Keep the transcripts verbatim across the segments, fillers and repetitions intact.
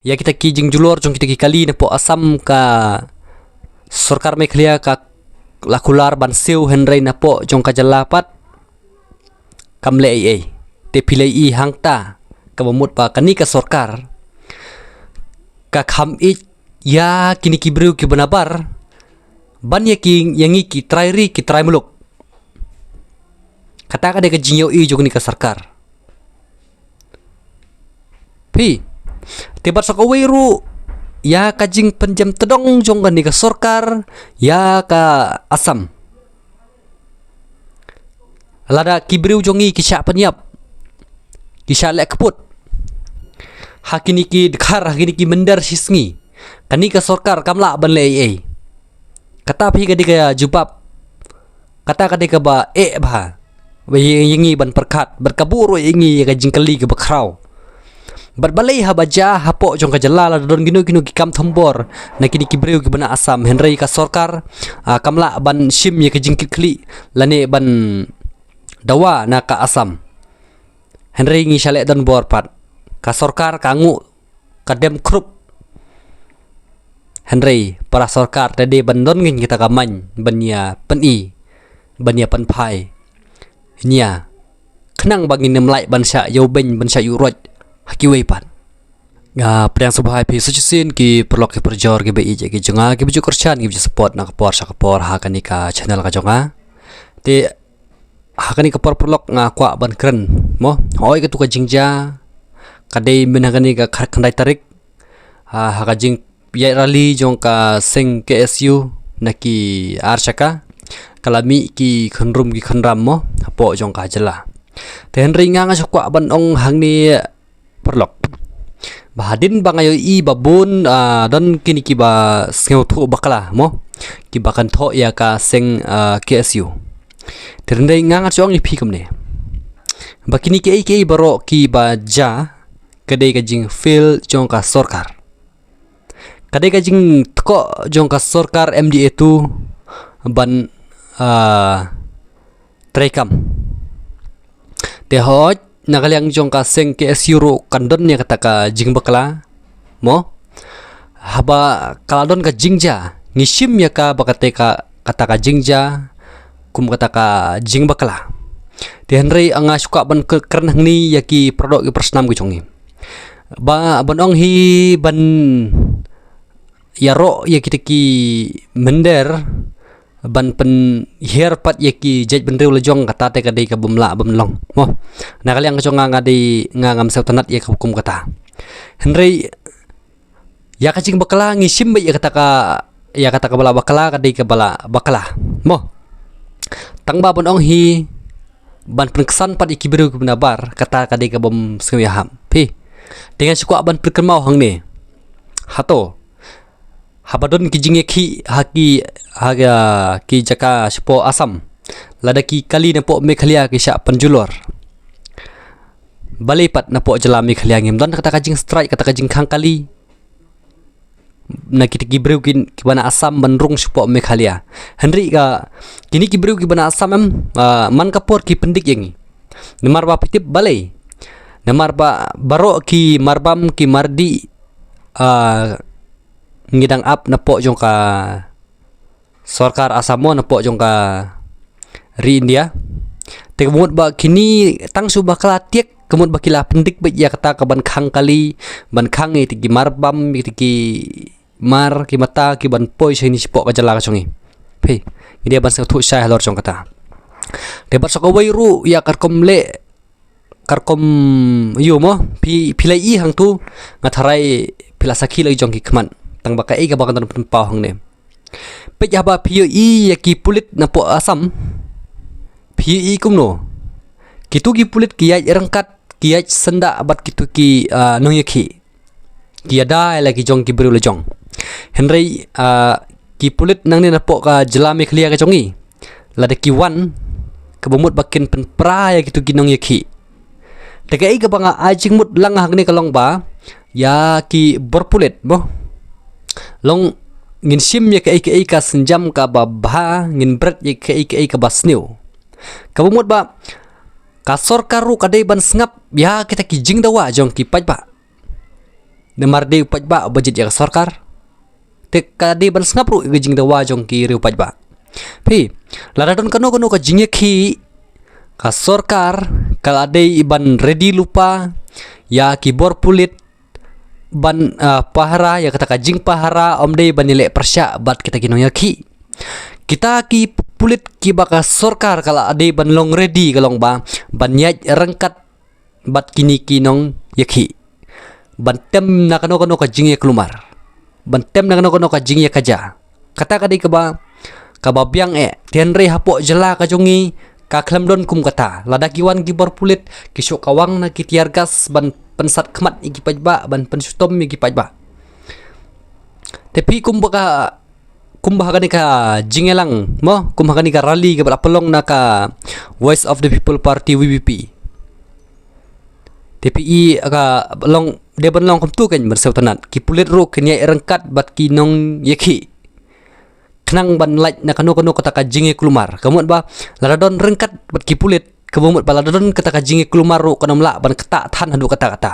Ïa kita ki jingjulor jong kita ki kali napoh Assam ka sorkar Meghalaya ka la kular ban siew, hynrei napoh jong ka jylla pat kam leh ei ei. Te phi la ïohi hangta, kaba mut ba kane ka sorkar ka kham ïeit ïa kine ki briew kiba nabar ban ïa ki, ïa ngi ki trai ri ki trai muluk. Kata ka dei ka jingïohi jong kane ka sorkar. Phi, te bad sa kawei ruh ïa ka jingpynjem tdong jong kane ka sorkar ïa ka Assam. Lada ki briew jong ngi ki shah pynïap, ki shah leh kput ha kine ki dkhar, ha kine ki mynder shisngi, kane ka sorkar kam lah ban leh ei ei. Kata phi ka dei ka jubab, kata ka dei kaba eh bha ba ïa, ïa ngi ban pyrkhat, bad ka buh ruh ïa ngi ïa ka jingkylli kaba khraw. Bad balei haba jia hapoh jong ka jylla la don kino kino ki kam thombor na kine ki briew kiba na Assam, hynrei ka sorkar, ah, kam lah ban shim ïa ka jingkitkhlieh lane ban dawa na ka Assam. Hynrei ngi shaleh don bor pat. Ka sorkar ka nguh, ka dem khrup. Hynrei para sorkar te dei ban don ngin kita ka main ban ïa pyni, ban ïa pynphai nia, khnang ba ngin ym lah ban shah ïoh beiñ, ban shah ïuh roit ha kiwei pat. Nga pdiang sngewbha ïa phi sa shisien ki paralok ki parajor kiba ïeit ki jong nga, kiba ju kyrshan, kiba ju support na ka por sha ka por ha kane ka channel ka jong nga. Te ha kane ka por paralok nga kwah ban kren mo, hoi katu ka jingjia ka dei mynha kane ka khatkhyndai tarik, ha, ha ka jingïaid rally jong ka seng K S U na ki ar shaka, ka la mih ki khynrum ki khynram mo hapoh jong ka jylla. Te hynrei nga nga shu kwah ban ong hangne paralok ba hadien ba nga ïohi ba bun, ah, don kine kiba sngewthuh bakla mo, kiba kynthoh ïa ka seng, ah, K S U. Te hynrei nga nga shu ong ïa phi kumne ba kine kiei kiei baroh kiba jia ka dei ka jingfail jong ka sorkar. Ka dei ka jingtkoh jong ka sorkar M D A two ban, ah, treikam. Te hooid, na ka liang jong ka seng K S U ruh kan don ïa kata ka jingbakla mo. Haba ka la don ka jingjia, ngi shim ïa ka ba kata ka, kata ka jingjia kum kata ka jingbakla. Te hynrei nga shu kwah ban k-, kren hangne ïa ki paradoh ki parasnam ki jong ngi. Ba ban ong hi ban ïaroh ïa kita ki mynder ban pynhiar pat ïa ki jaitbynriew la jong, kata te ka dei ka bym lah bym long mo. Na ka liang ka jong nga nga dei nga ngam sngewtynnat ïa ka kum kata. Hynrei ïa ka jingbakla ngi shim beit ïa kata ka, ïa kata kaba la bakla ka dei kaba la bakla mo. Tang ba ban ong hi ban pynksan pat ïa ki briew kiba nabar, kata ka dei ka bym sngew ïahap phi. Te nga shu kwah ban pynkynmaw hangne. Hato haba don ki jingïakhih ha ki, ha ki jaka shapoh Assam, lada ki kali napoh Meghalaya ki shah pynjulor, balei pat napoh jylla Meghalaya ngim don kata ka jingstrike, kata ka jingkhang kali na kita ki briew ki, kiba na Assam ban rung shapoh Meghalaya? Hynrei ka, kine ki briew kiba na Assam em, ah, man ka por ki pyndik ïa ngi. Namar ba phi tip balei? Namar ba baroh ki marbam ki mardih, ah, ngi dang ap napoh jong ka sorkar Assam mo, napoh jong ka ri India. Te ka mut ba kine tang shu bakla tiek, ka mut ba ki la pyndik beit ïa kata ka ban khang kali, ban khang ïa kita ki marbam, ïa kita ki mar ki mata ki ban poi shane shapoh ka jylla ka jong ngi. Phi, ngi dei ban sngewthuh shai halor jong kata. Te bad sa kawei ruh ïa ka rukom leh, ka rukom ïoh mo, phi, phi la ïohi hangtu, nga tharai phi la sakhi la jong ki khmat. Tang ba kaei kaba ngan don pynpaw hangne. Peit haba phi ïohi ïa ki pulit napoh Assam, phi ïohi kumno? Kitu ki pulit ki ïaid ryngkat, ki ïaid syndah bad kitu ki, ah, nongïakhih. Ki ïada ïa la ki jong ki briew la jong. Hynrei, ah, ki pulit nangne napoh ka jylla Meghalaya ka jong ngi, lada ki wan, kaba mut ba kin pynpra ïa kitu ki nongïakhih. Te kaei kaba nga ai jingmut lang hangne ka long ba ïa ki bor pulit mo, long ngin shim ïa kaei kaei ka sienjam kaba bha, ngin bret ïa kaei kaei kaba sniew. Kaba mut ba ka sorkar ruh ka dei ban sngap ïa kita ki jingdawa jong ki paidbah. Namar dei u paidbah ba jied ïa ka sorkar. Te ka dei ban sngap ruh ïa ka jingdawa jong ki riew paidbah. Phi, lada don kano kano ka jingïakhih, ka sorkar ka la dei ban ready lypa ïa ki bor pulit ban, ah, pahara, ïa kata ka jingpahara, ym dei ban ïaleh pyrshah bad kita ki nongïakhih. Kita ki pulit kiba ka sorkar ka la dei ban long ready ka long ba ban ïaid ryngkat bad kine ki nongïakhih, ban tem na kano kano ka jingïakulmar, ban tem na kano kano ka jingïakajia. Kata ka dei kaba, kaba biang eh. Te hynrei hapoh jylla ka jong ngi ka khlem don kum kata. Lada ki wan ki bor pulit, ki shu kawang na ki tear gas ban pynsat khmat ïa ki paidbah, ban pynshitom ïa ki paidbah. Te phi, kumba ka, kumba ha kane ka jingïalang mo, kumba ha kane ka rally kaba la pynlong na ka Voice of the People Party, V P P. Te phi i ka long, dei ban long kumtu kein, ban sngewtynnat. Ki pulit ruh kin ïaid ryngkat bad ki nongïakhih khnang ban lait na kano kano kata ka jingïakulmar. Ka mut ba lada don ryngkat bad ki pulit, kaba mut ba lada don kata ka jingïakulmar ruh kan ym lah ban ktah than haduh katta katta.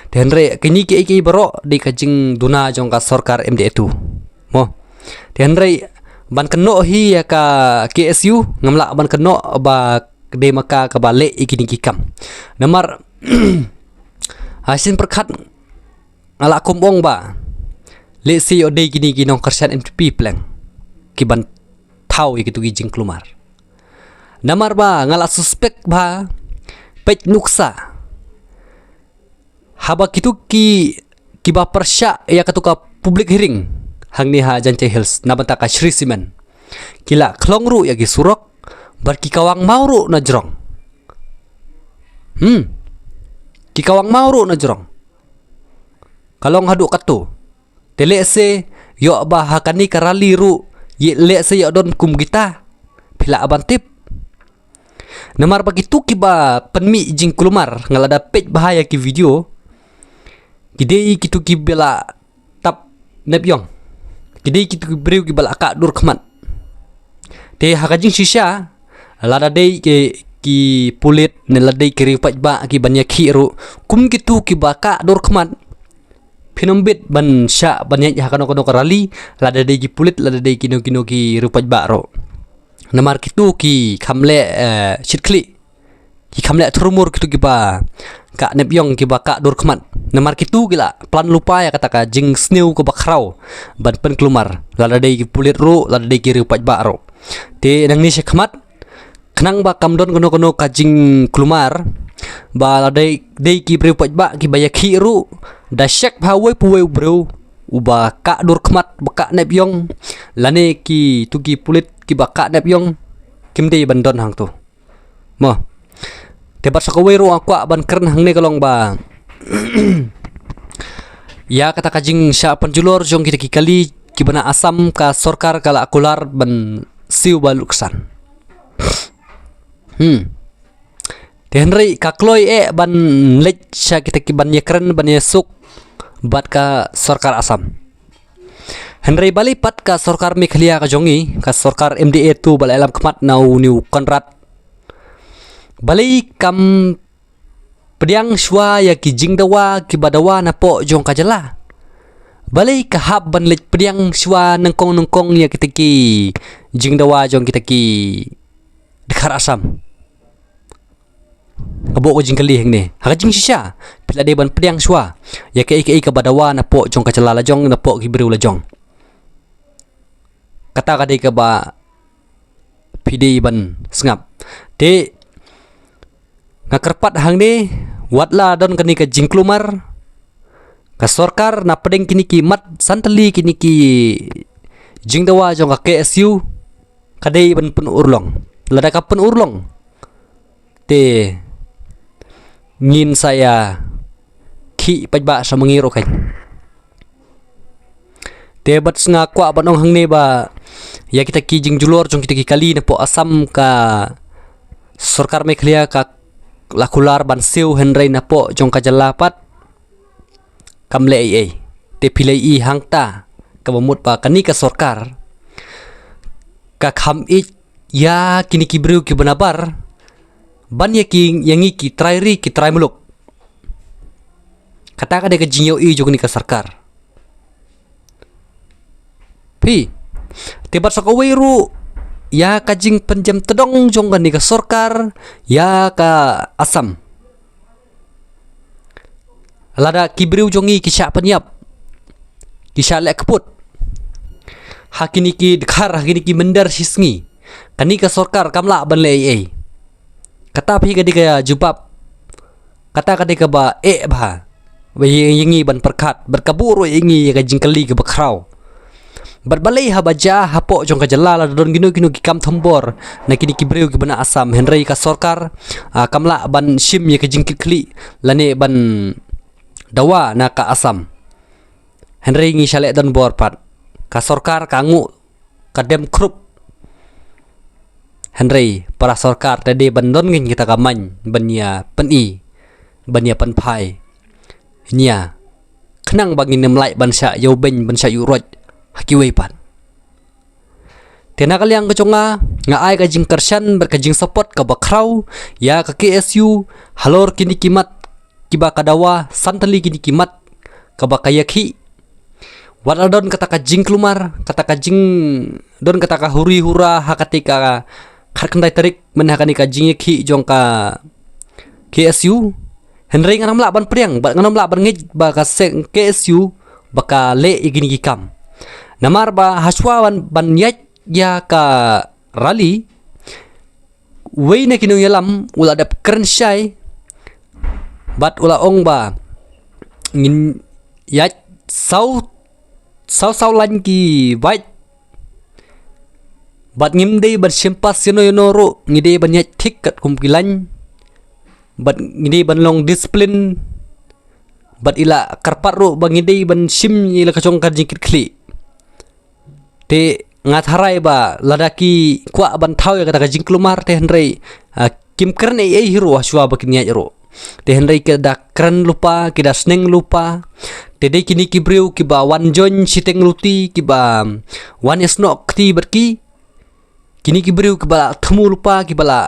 Te hynrei kine kiei kiei baroh dei ka jingduna jong ka sorkar M D A two mo. Te hynrei ban kynnoh hi ïa ka K S U, ngam lah ban kynnoh ba dei ma ka kaba leh ïa kine ki kam. Namar ha sien pyrkhat nga la kum ong ba lehse ïoh dei kine ki nongkyrshan M T P pleng ki ban thaw ïa kitu ki jingkulmar. Namar ba nga la suspek ba, peit nuksa, haba kitu ki, kiba pyrshah ïa katu ka public hearing hangne ha Jaintia Hills na bynta ka Shree Cement, ki la khlong ruh ïa ki surok, bad ki kawang maw ruh na jrong. Hmm. Ki kawang maw ruh na jrong. Ka long haduh katto. Te lehse ïoh ba ha kane ka rally ruh, ïa lehse ïoh don kum kita, phi lah ban tip. Namar ba kitu kiba pynmih jingkulmar, nga la da peit bha ïa ki video, ki dei kitu kiba la tap nep ïong, ki dei kitu ki briew kiba la kah dur khmat. Te ha ka jingshisha, lada dei ki, ki pulit ne lada dei ki riew paidbah kiban ïakhih ruh, kum kitu kiba kah dur khmat, phin ym bit ban shah ban ïaid ha kano kano ka rally, lada dei ki pulit, lada dei kino kino ki riew paidbah ruh. Namar kitu ki kham leh, eh, shit khlieh, ki kham leh thurmur kitu kiba kah nep ïong, kiba kah dur khmat. Namar kitu ki la plan lypa ïa kata ka jingsniew kaba khraw ban pynkulmar, lada dei ki pulit ruh, lada dei ki riew paidbah ruh. Te nangne shakhmat, khnang ba kam don kano kano ka jingkulmar, ba lada dei, dei ki briew paidbah kiba ïakhih ruh, da check bha uwei pa uwei u briew uba kah dur khmat, ba kah nep ïong, lane kitu ki pulit kiba kah nep ïong, kim dei ban don hangto. Mo. Te bad sa kawei ruh nga kwah ban kren hangne ka long ba, ïa kata ka jingshah pynjulor jong kita ki kali kiba na Assam, ka sorkar ka la kular ban siew ba lutksan. Hmm. Te hynrei ka kloi eh ban leit sha kita kiban ïakren, ban ïasuk bad ka sorkar Assam. Hynrei balei pat ka sorkar Meghalaya ka jong ngi, ka sorkar M D A two ba la ïalam khmat na une u Conrad, balei kam pdiang shuwa ïa ki jingdawa kiba dawa napoh jong ka jylla? Balei ka hap ban leit pdiang shuwa nyngkong nyngkong ïa kita ki jingdawa jong kita ki dkhar Assam? Nga buh ka jingkylli hangne. Ha ka jingshisha, phi la dei ban pdiang shuwa ïa kaei kaei kaba dawa napoh jong ka jylla la jong, napoh ki briew la jong. Kata ka dei kaba phi dei ban sngap. Te nga kyrpad hangne, wat la don kane ka jingkulmar, ka sorkar na pdeng kine ki mat san tylli kine ki jingdawa jong ka K S U, ka dei ban pynurlong. Lada ka pynurlong, te ngin sa ïakhih paidbah sha ma ngi ruh kein. Te bad nga kwah ban ong hangne ba ïa kita ki jingjulor jong kita ki kali napoh Assam, ka sorkar Meghalaya ka la kular ban siew, hynrei napoh jong ka jylla pat kam leh ei ei. Te phi la ïohi hangta, kaba mut ba kane ka sorkar ka kham ïeit ïa kine ki briew kiba nabar ban ïa ki, ïa ngi ki trai ri, ki trai muluk. Kata ka dei ka jingïohi jong kane ka sorkar. Phi, te bad sa kawei ruh ïa ka jingpynjem tdong jong kane ka sorkar ïa ka Assam. Lada ki briew jong ngi ki shah pynïap, ki shah leh kput ha kine ki dkhar, ha kine ki mynder shi sngi, kane ka sorkar kam lah ban leh ei ei. Kata phi ka dei ka jubab, kata ka dei kaba eh bha ba ïa ngi ban pyrkhat, bad ka buh ruh ïa ngi ïa ka jingkylli kaba khraw. Bad balei haba jia hapoh jong ka jylla lada don kino kino ki kam thombor na kine ki briew kiba na Assam, hynrei ka sorkar, ah, kam lah ban shim ïa ka jingkitkhlieh lane ban dawa na ka Assam. Hynrei ngi shah leh donbor pat, ka sorkar ka nguh, ka dem khrup. Hynrei para sorkar te dei ban don ngin kita ka main ban ïa pyni, ban ïa pynphai nia, khnang ba ngin ym lait ban shah ïoh beiñ, ban shah ïuh roit ha kiwei pat. Te na ka liang ka jong nga, nga ai ka jingkyrshan bad ka jingsupport kaba khraw ïa ka K S U halor kine ki mat kiba ka dawa, san tylli kine ki mat kaba ka ïakhih. Wat la don kata ka jingkulmar, kata ka jing, don kata ka huri hura ha kata ka khatkhyndai tarik mynha kane ka jingïakhih jong ka K S U. Hynrei ngan ym lah ban pdiang bad ngan ym lah ban ngeit ba ka seng K S U ba ka leh ïa kine ki kam. Namar ba hashwa ban, ban ïaid ïa ka rally, uwei na ki nongïalam u la dep kren shai bad u la ong ba ngin ïaid saw, saw saw lain ki bike. Bad ngim dei ban shim pass ïano ïano ruh, ngi dei ban ïaid thik katkum ki lain. Bad ngi dei ban long discipline. Bad i la kyrpad ruh ba ngi dei ban shim ïa la ka jong ka jingkitkhlieh. Te nga tharai ba lada ki kwah ban thaw ïa kata ka jingkulmar te hynrei, ah, kim kren ei ei hi ruh hashwa ba kin ïaid ruh. Te hynrei ki da kren lypa, ki da sneng lypa. Te dei kine ki briew kiba wan join shiteng luti, kiba wan ïasnoh kti bad ki. Kine ki briew kiba la thmu lypa, kiba la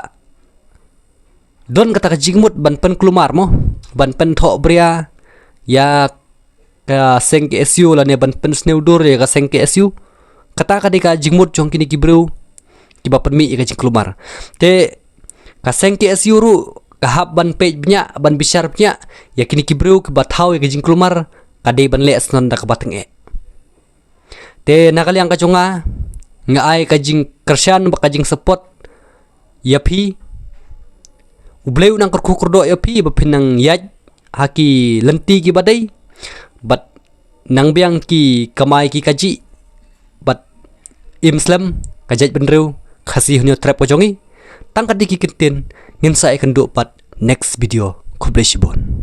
don kata ka jingmut ban pynkulmar mo, ban pynthoh bria ïa ka seng K S U lane ban pynsniew dur ïa ka seng K S U. Kata ka dei ka jingmut jong kine ki briew kiba pynmih ïa ka jingkulmar. Te ka seng K S U ruh ka hap ban peit bniah, ban bishar bniah ïa kine ki briew kiba thaw ïa ka jingkulmar, ka dei ban leh sngewbha da kaba tyngeh. Te na ka liang ka jong nga, nga ai ka jingkyrshan bad ka jingsupport ïa phi. U Blei u nang kyrkhu kyrdoh ïa phi ba phin nang ïaid ha ki lynti kiba dei. Bad nang biang ki kamai ki kajih. Bad im slem ka jaitbynriew Khasi Hynñiewtrep ka jong ngi. Tang katne ki kyntien, ngin sa ïakynduh pat next video. Khublei shibun.